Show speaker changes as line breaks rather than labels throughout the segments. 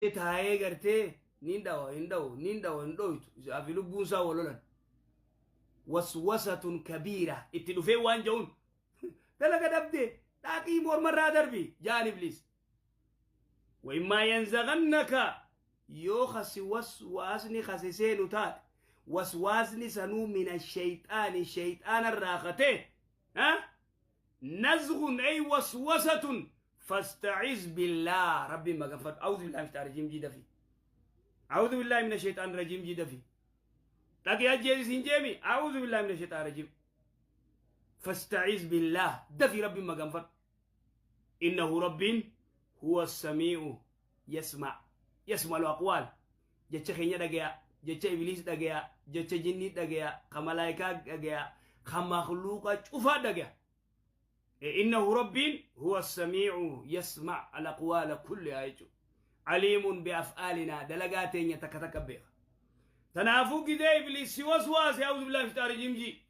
Taa'ee gartee niin dhawa, hin dhawu, niin dhawa, hin dhoytu. Isaa fi lubbuun isaa wal lolan. Waswasatun kabiira itti dhufee waan ja'uun, dalaga dhabde, dhaaqii mormarraa darbi ja'an Ibliis. Wa'immaa yanzagannaka, yoo kasi waswaasni kasi seenu taate, waswaasni sanuu mina shayxaani, shayxaanarraa katee, nazghun ay waswasatun, fasta'iz billah, rabbiin maganfadhu. A'uudhu billahi min shayxaani rajiim jii dafi. A'uudhu billahi mina shayxaani rajiim jii dafi. Dhaqi ajjeesi siin jeemi. A'uudhu billahi mina shayxaani rajiim, fasta'iz billah, dafi rabbiin maganfadhu. Innahu, rabbiin, huwa samii'u yasma' yasma'u aqwaal, jecha keenya dhagaya, jecha Ibliis dhagaya, jecha jinnii dhagaya, ka malaayikaa dhagaya, ka makhluuqa cufaa dhagaya. Innahu, rabbiin, huwa samii'u yasma' al-aqwaala kullihaa jechuudha. Aliimun biaf'aalinaa, dalagaa teenya takka takka beeka. Tanaafuu gidee Ibliis si waswaase, a'uudhu billahi min shaytaani rajiim jii.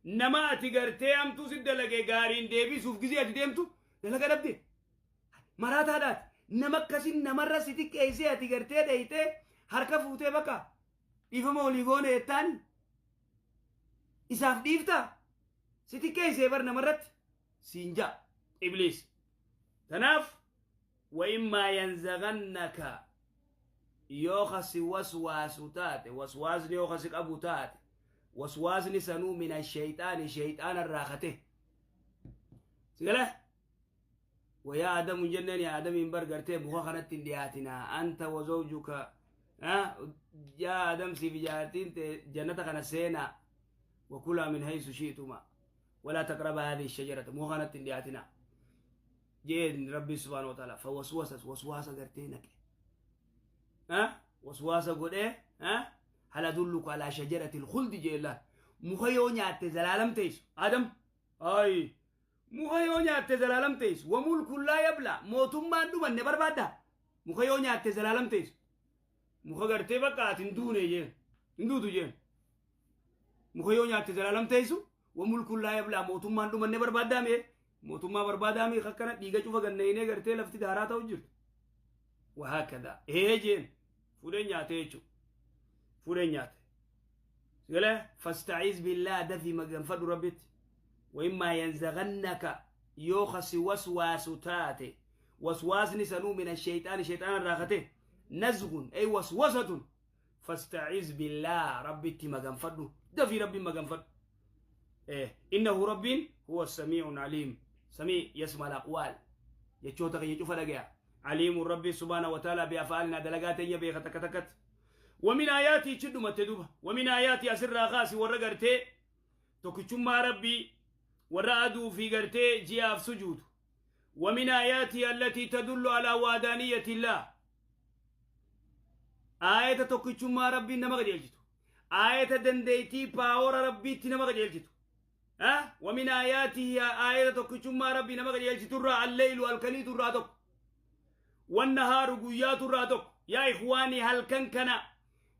Nama ati gartee hamtuu si dalage gaariin deebisuuf gizee ati deemtu, dalaga dhabde, maraataadhaati. Nama akkasin namarra si xiqqeessee, ati gartee dheeytee harka fuutee bakka dhiifama olii goone jettaani isaaf dhiiftaa? Si xiqqeessee bar namarratti siin ja'a Ibliis. Tanaaf wa'immaa yanzagannaka, yoo kasi waswaasu taate, waswaasni yoo kasi qabu taate, waswaasni sanuu mina shayxaani, shayxaana irraa kate sigale. Wayaa Adamu jenneen, yaa Adamiin bar gartee muka kanatti hin dhiyaatina, anta wa zawjuka, yaa Adam, siif jaartiin tee jannata kana seenaa, wakulaa min haysu shi'tuma walaa taqraba haadhihi shajarata, muka kanatti hin dhiyaatina jeen Rabbi subhaanahu wa ta'ala. Fawaswasas, waswaasa gartee naqe, waswaasa godhee, hal adulluka alaa shajarati lkhuldi jeellaan, muka yoo nyaatte zalaalam teessu. Adam ay, muka yoo nyaatte zalaalam teessu, wa mulkun laa yabla, mootummaan dhumanne barbaadda, muka yoo nyaatte zalaalam teessu, muka gartee bakka ati hin duune jeen, hin duutu jeen, muka yoo nyaatte zalaalam teessu, wa mulkun laa yabla, mootummaan dhumanne barbaaddaa, mee mootummaa barbaadaa, mee akkana dhiiga cufa ganneenee gartee lafti daaraa ta'u jirtu. Wahaakada ee jeen, fuudhee nyaate jechuudha, fuudhee nyaate. Sigale fasta'iz billah, dafii maganfadhu Rabbitti. Wa'immaa yanzagannaka, yoo kasi waswaasu taate, waswaasni sanuu mina shayxaani, shayxaana irraa kate, nazghun ay waswasatun, fasta'iz billah, Rabbitti maganfadhu, dafii Rabbiin maganfadhu. Innahu, rabbiin, huwa samii'un aliim, samii yasma al-aqwaal, jechoota keenya cufa dhagaya, aliimun, rabbi subhaana wa ta'ala, biaf'aalinaa, dalagaa teenya beeka takka takkatti. ومن آياته chidhumatte duba. ومن آياته asirraa kaasi, warra gartee tokkichummaa Rabbii, warra aduu fi gartee ji'aaf sujuudu. ومن آياته التي تدل على وحدانية الله، آية tokkichummaa Rabbii nama qajeelchitu, aayata dandeeytii power Rabbiitti nama qajeelchitu. ومن آياته، aayata tokkichummaa Rabbii nama qajeelchiturraa, الليل, halkaniiturraa tokko, والنهار, guyyaaturraa tokko. Yaa ikhwaanii, halkan kana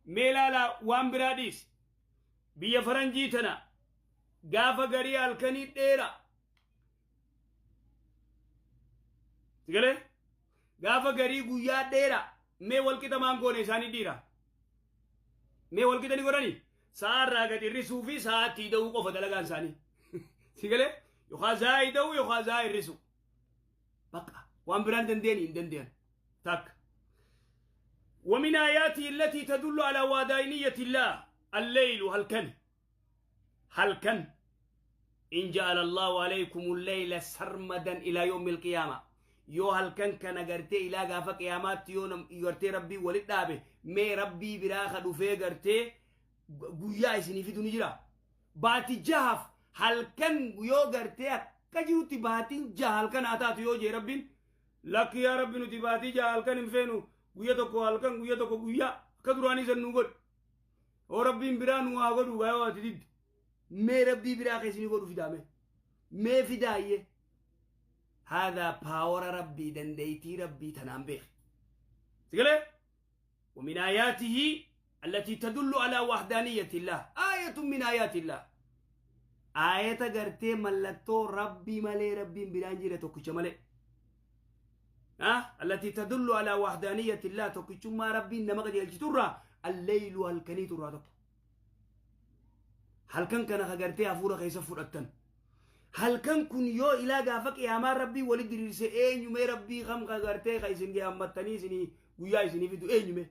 mee ilaalaa, waan biraa dhiisi, biyya faranjii tana gaafa garii halkanii dheera sigalee, gaafa garii guyyaa dheera. Mee walqixa maan goone isaanii dhiira? Mee walqixa ni godhanii? Sa'a irraa gad hir'isuu fi sa'aatti ida'uu qofa dalagaan isaanii sigalee, yookaan sa'a ida'uu yookaan sa'a hir'isuu bakka, waan biraan dandeenye hin dandeenye takka. ومن آياته التي تدل على وحدانية الله الليل, halkan. Halkan إن جعل الله عليكم الليل سرمدا إلى يوم القيامة, yoo halkan kana gartee ilaa gaafa qiyaamaatti yoo gartee Rabbii walit dhaabe, mee Rabbii biraa ka dhufee gartee guyyaa isinii fidu ni jira? Baati 6f halkan yoo gartee akka jirutti, baatiin 6 halkan haa taatu yoo jee Rabbiin, lakki yaa Rabbi, nuti baatii 6 halkan hin feenu, guyya tokko halkan, guyya tokko guyyaa, akka duraanii san nu godhu. Oo Rabbiin biraa nu haa godhu gaa, yoo ati didde, mee Rabbii biraa keessanii godhu fidaame, mee fidaayyee. Haadaa power Rabbii, dandeeytii Rabbii tanaan beek sigalee. ومن آياته التي تدل على وحدانية الله، آية من آيات الله، آية gartee mallattoo Rabbii malee Rabbiin biraan jire tokkicha malee. التي تدل على وحدانية الله tokkichummaa Rabbiin nama qajeelchiturraa الليل halkaniiturraa tokko. Halkan kana kagartee hafuura keessa fudhattan. Halkan kun yoo ilaa gaafa qiyaamaa Rabbii wali diriirse, eenyumee Rabbii kam kagartee ka isin hammattanii isinii guyyaa isinii fidu eenyume?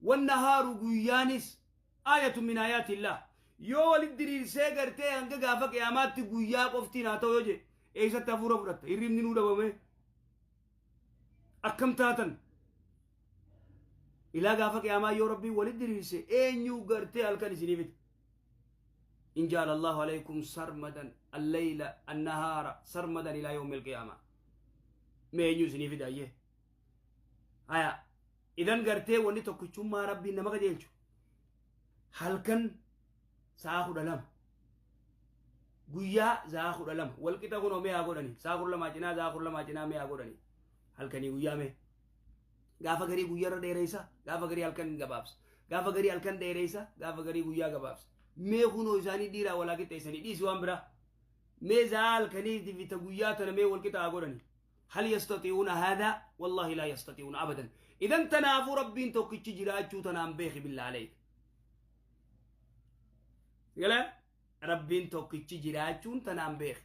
والنهار guyyaanis آية من آيات الله. Yoo wali diriirsee gartee hanga gaafa qiyaamaatti guyyaa qoftiin haa ta'u yoo jedhe, eessatti hafuura fudhatta? Hirribni nuu dhabame, akkam taatan? Ilaa gaafa qiyaamaa yoo Rabbiin wali diriirse, eenyu gartee halkan isinii fida? إن جعل الله عليكم سرمدا الليل النهار سرمدا إلى يوم القيامة، mee eenyu isinii fida ayyee? Haya, idan gartee wanni tokkichummaa Rabbiin nama qajeelchu halkan sa'a 12, guyyaa sa'a 12 walqixa. Kunoo mee haa godhani, sa'a 12 cinaa sa'a 12 cinaa mee haa godhani halkanii guyyaa. Mee gaafa garii guyyaarra dheereessa, gaafa garii halkan gabaabsa, gaafa garii halkan dheereessa, gaafa garii guyyaa gabaabsa. Mee kunoo isaanii dhiiraa walaa qixxeessanii dhiisi waan biraa, mee sa'a halkanii fita guyyaa tana mee walqixa haa godhani. هل يستطيعون هذا؟ والله لا يستطيعون أبدا. إذا تنافوا ربين tokkichi jiraachuu tanaan beeki. بالله عليك قال Rabbiin tokkichi jiraachuun tanaan beeki.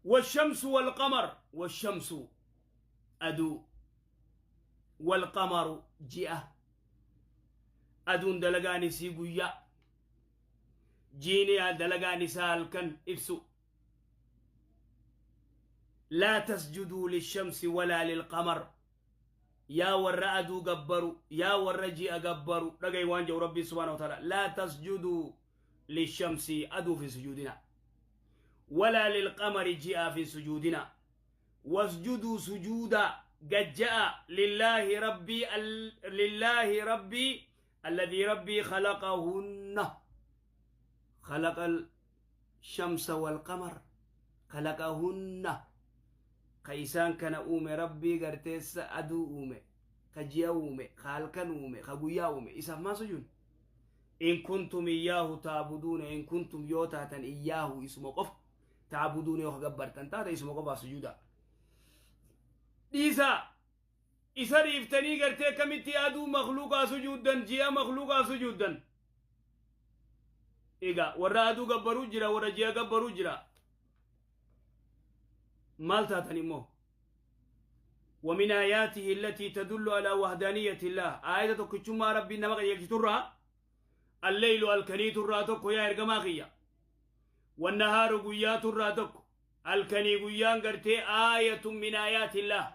والشمس والقمر، والشمس aduu، والقمر ji'a. Aduun dalagaan isii guyyaa, jiini dalagaan isaa halkan ibsu. لا تسجدوا للشمس ولا للقمر. Yaa warra aduu gabbaru, yaa warra ji'a gabbaru, dhagayi waan jedhu Rabbii سبحانه وتعالى: لا تسجدوا للشمس aduuf hin sujuudina، ولا للقمر ji'aaf hin sujuudina. واسجدوا sujuuda gajja'a لله ربي لله ربي الذي ربي خلقهن، خلق الشمس والقمر، خلقهن ka isaan kana uume. Rabbii garteessa aduu uume, ka ji'a uume, ka halkan uume, ka guyyaa uume, isaaf maa sujuun? إن كنتم إياه تعبدون، إن كنتم yoo taatan، إياه isuma qofa، تعبدون yoo gabbartan taata, isuma qofaaf sujuuda. Dhiisaa, isa dhiiftanii gartee kamitti aduu makluuqaa sujuuddan, ji'a makluuqaa sujuuddan? Egaa warra aduu gabbaruu jira, warra ji'a gabbaruu jira, maal taatan immoo? ومن آياته التي تدل على وحدانية الله، آية tokkichummaa Rabbii nama qajeelchiturraa الليل halkaniiturraa tokko yaa ergamaa kiyya، والنهار guyyaaturraa tokko. Halkanii guyyaan gartee آية من آيات الله.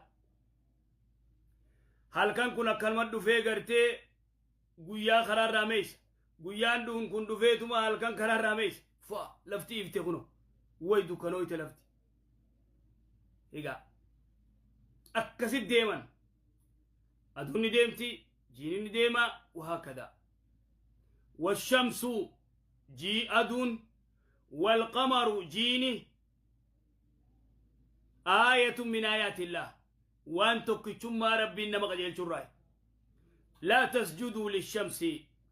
Halkan kun akkanuma dhufee gartee guyyaa karaarraa meeysa, guyyaan dhuun kun dhufeetuma halkan karaarraa meeysa. Fa lafti ifte, kuno way dukkanooyte lafti. Egaa akkasit deeman, aduun ni deemti, jiini ni deema, وهكذا. والشمس jii aduun، والقمر jiini آية من آيات الله، waan tokkichummaa Rabbiin nama qajeelchurraa. لا تسجدوا للشمس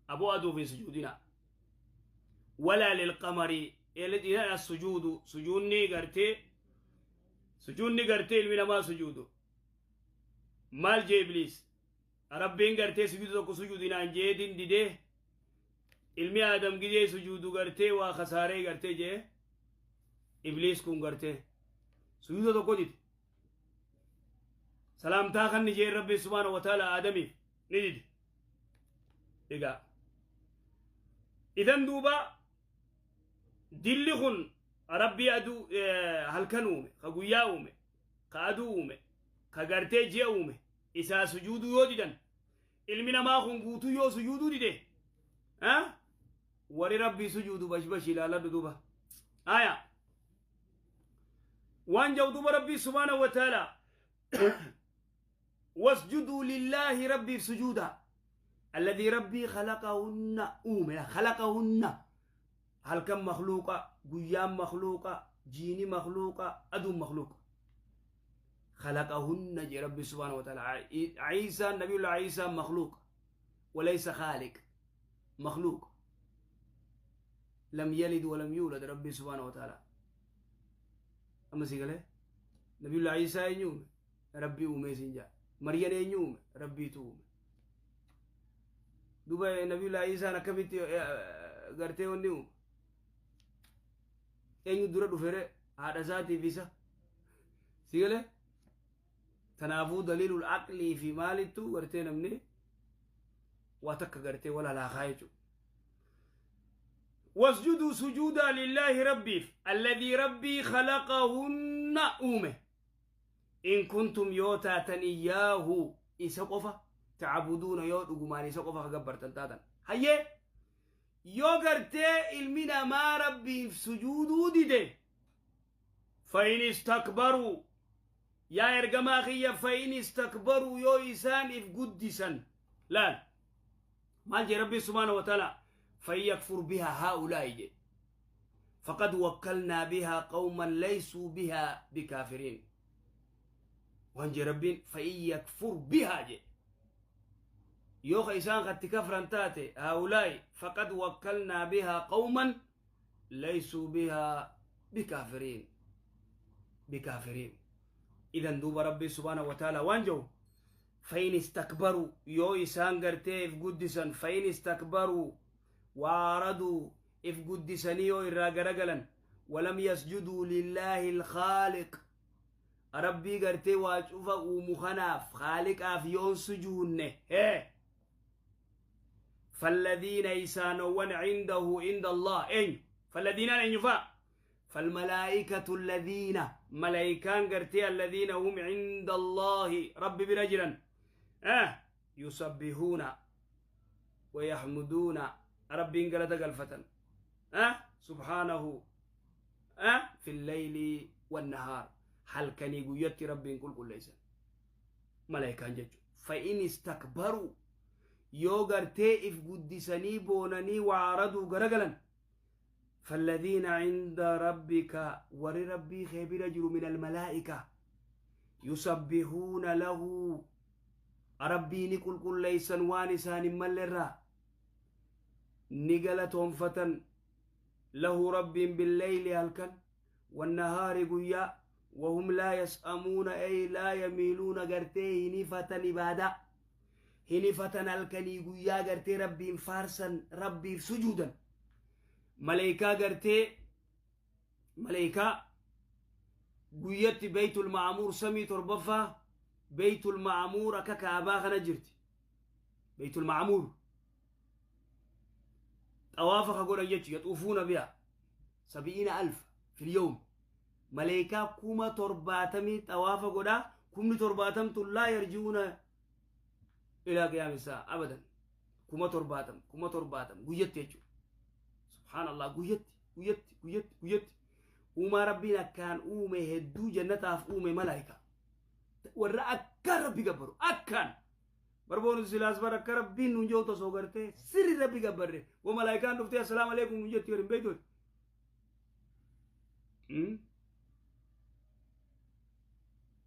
aboo aduuf hin sujuudina، ولا للقمر. السجود sujuudni gartee, sujuudni gartee ilmi namaa sujuudu maal jee? Ibliis Rabbiin gartee sujuudu tokko sujuudinaan jeetin didee, ilmi Aadam gidee sujuudu gartee waa kasaaree gartee jee. Ibliis kun gartee sujuuda tokko dide. Salaamtaa kan ni jee Rabbi سبحانه وتعالى Aadamiif ni dide. Egaa idan duuba dilli kun Rabbii aduu halkan uume, ka guyyaa uume, ka aduu uume, ka gartee ji'a uume, isaa sujuuduu yoo didan, ilmi namaa kun guutuu yoo sujuuduu dide, warri Rabbii sujuudu bashbash ilaaladhu. Duuba aya waan jau duuba Rabbii سبحانه وتعالى: واسجدوا لله Rabbiif sujuuda، الذي ربي خلقهن uume. خلقهن halkan makhluuqa, guyyaan makhluuqa, jiini makhluuqa, aduun makhluuqa. خلقهن jee Rabbi سبحانه وتعالى. عيسى، نبي الله عيسى مخلوق وليس خالق، مخلوق، لم يلد ولم يولد ربي سبحانه وتعالى. Amma si galee, Nabiyullaa Iisaa eenyu uume? Rabbii uumee siin jaa. Maryam eenyu uume? Rabbiitu uume. Duuba Nabiyullaa Iisaan akkamitti gartee wanni uume? Eenyu dura dhufere, haadha isaatiif isa? Si galee? Tanaafuu daliilul aqlii fi maalittu gartee namni waa takka gartee wal halaakaa jechuudha. واسجدوا سجودا لله ربي الذي ربي خلقهن أومه إن كنتم yoo taatan إياه isa qofa تعبدون, yoo dhugumaan isa qofa gabbartan taatan. Hayyee, yoo gartee ilmi namaa Rabbiif sujuuduu dide, فإن استكبروا, yaa ergamaa kiyya, فإن استكبروا, yoo isaan if guddisan, laal maal jee Rabbi سبحانه وتعالى: فإن يكفر بها هؤلاء je فقد وكلنا بها قوما ليسوا بها بكافرين. Waan jee Rabbiin: فإن يكفر بها je, yoo ka isaan katti kafran taate, هؤلاء فقد وكلنا بها قوما ليسوا بها بكافرين بكافرين. إذن duuba Rabbi سبحانه وتعالى waan jau: فإن استكبروا, yoo isaan gartee if guddisan, فإن استكبروا وأعرضوا, if guddisanii yoo irraa garagalan, ولم يسجدوا لله الخالق, Rabbii gartee waa cufa uumu kanaaf, khaaliqaaf yoon sujuunne, hee, فالذين isaanowwan عنده عند الله eenyu? فالذين eenyu fa? فالملائكة الذين, ملائكان gartee الذين هم عند الله, Rabbi bira jiran, يسبحون ويحمدون, Rabbiin galata galfatan, سبحانه في الليل والنهار, halkanii guyyatti Rabbiin qulqulleessan malaayikaan jechu. فإن استكبروا, yoo gartee if guddisanii boonanii, وأعرضوا, garagalan, فالذين عند ربك, warri Rabbii kee bira jiru, من الملائكة يسبحون له, Rabbii ni qulqulleeysan, waan isaan hin mallerraa ni galatoonfatan, له, Rabbiin, بالليل, halkan, والنهار, guyyaa, وهم لا يسأمون أي لا يميلون, gartee hinifatan, ibaadaa hinifatan, halkanii guyyaa gartee Rabbiin faarsan, Rabbiif sujuudan. Maleeykaa gartee maleeykaa guyyatti Beytul Ma'amuur, samii torbaffaa, Beytul Ma'amuur akka Kaabaa kana jirti. Beytul Ma'amuur xawaafa ka godhan jechu, يطوفون بها 70,000 في اليوم, maleeykaa 70,000 xawaafa godhaa. 70,000 لا يرجعون إلى قيام الساعة أبدا. 70,000, 70,000 guyyatti jechuudha. سبحان الله, guyyatti, guyyatti, guyyatti, guyyatti. Uumaa Rabbiin akkaan uume hedduu jannataaf uume. Malaayika warra akkaan Rabbi gabbaru, akkaan barboonu silaas bar akka Rabbiin nuun jiru osoo gartee sirri Rabbi gabbarre wo malaayikaan dhuftee السلام عليكم nuun jetti hin beektu.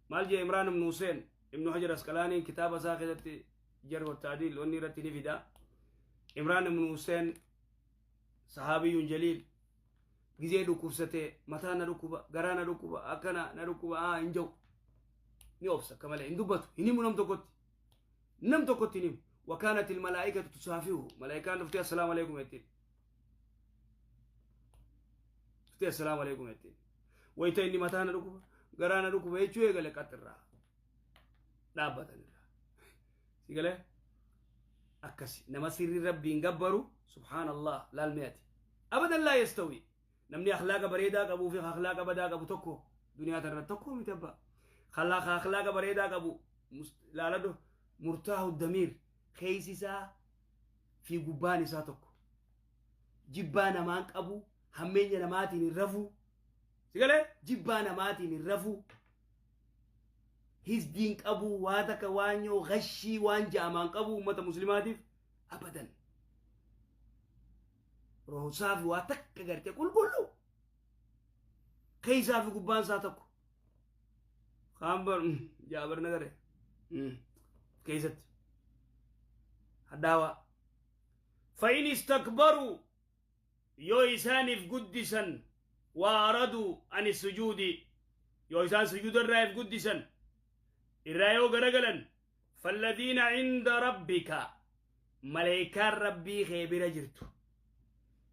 Maal jee Imraan ibnu Huseen? Ibnu Hajar Asqalaaniin kitaaba isaa keessatti الجرح والتعديل wanni irratti ni fida. Imraan ibnu Huseen صحابي جليل, gizee dhukkubsate, mataa na dhukkuba, garaa na dhukkuba, akkana na dhukkuba, aa hin jau, ni obsa akka malee, hin dubbatu, hin himu nam tokkotti, nam tokkotti hin himu. وكانت الملائكة تصافحه, malaayikaan dhuftee السلام عليكم jettiin, dhuftee السلام عليكم jettiin. Wayita inni mataa na dhukkuba, garaa na dhukkuba jechuu eegale, qaxxirraa dhaabbatan irraa. Si galee? Akkasi nama sirri Rabbiin gabbaru. سبحان الله, laal mi'ati, أبدا لا يستوي. Namni akhlaaqa bareedaa qabuu fi akhlaaqa badaa qabu tokko duniyaa tanarratti tokko miti. Abbaa akhlaaqa bareedaa qabu laaladhu, مرتاح الضمير, keeysi isaa fi gubbaan isaa tokko, jibbaa namaan qabu, hammeenya namaatiin hin rafu. Si galee? Jibbaa namaatiin hin rafu, hizdiin qabu, waa takka waan yoo gashii waan ja'amaan qabu ummata muslimaatiif abadan. Rohsaa fi waa takka gartee qulqullu, keeysaa fi gubbaan isaa tokko. Kaan bar jaabar nagare keeysatti hadhaawaa. فإن استكبروا, yoo isaaniif guddisan, وأعرضوا عن السجود. Yoo isaan sujuuda irraa if guddisan, irraa yoo garagalan, فالذين عند ربك, maleeykaan Rabbii kee bira jirtu,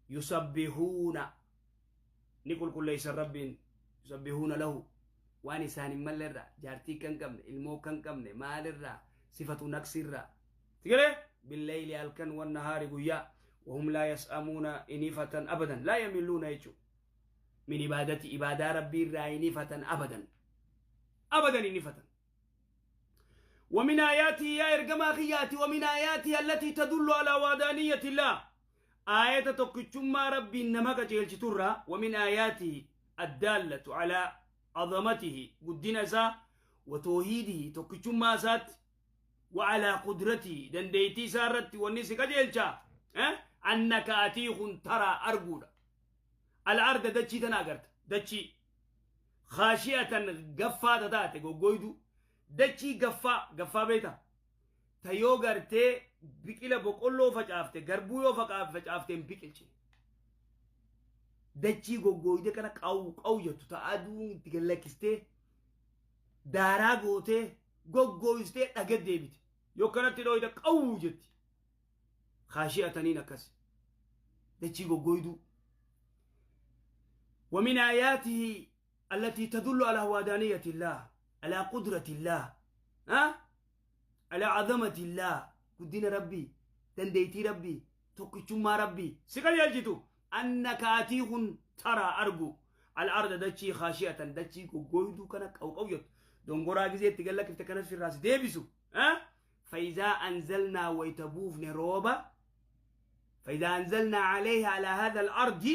يسبحون, ni qulqulleeysan Rabbiin, يسبحون له, waan isaan hin mallerraa, jaartii kan qabne, ilmoo kan qabne, maalirraa, sifatu naqsirraa tigalee, بالليل halkan, والنهار guyyaa, وهم لا يسأمون, inifatan, أبدا لا يملون jechu, من عبادته, ibaadaa Rabbii irraa inifatan, أبدا أبدا inifatan. ومن آياته, يا إرجما خياتي, ومن آياته التي تدل على وحدانية الله, آية تكتشما ربي نمك ترى, ومن آياته الدالة على عظمته, قدنا سا, وتوحيده, تكتشما سات, وعلى قدرته, دنديتي سارت والنسي قجلشا, أه؟ أنك أتيخ ترى, أرجودا, الأرض, دتشي تناقرت, دتشي خاشعة, قفا تاتي قويدو, dachii gaffaa gaffaa beeta ta yoo gartee biqila boqqolloo facaafte, garbuu yoo facaafte hin biqilchine, dachii goggooyde kana qawu qawu jettu, ta aduun itti gallakkistee daaraa gootee goggooystee dhaga deebite, yoo kanatti dhooyte qawwu jetti. خاشعة akkas dachii goggooyduu. ومن آياته التي تدل على وحدانية الله, على قدرة الله, ها، على عظمة الله, قدنا ربي, دنديتي ربي, tokkichummaa Rabbii si qajeelchitu, أنك أتيخ ترى, argu, الأرض, dachii, خاشعة, dachii goggooyduu kana qawqaw jettu, dongoraa gisee itti gallakkifte kanas firraas deebisu. فإذا أنزلنا, wayta buufne rooba, فإذا أنزلنا عليها, على هذا الأرض.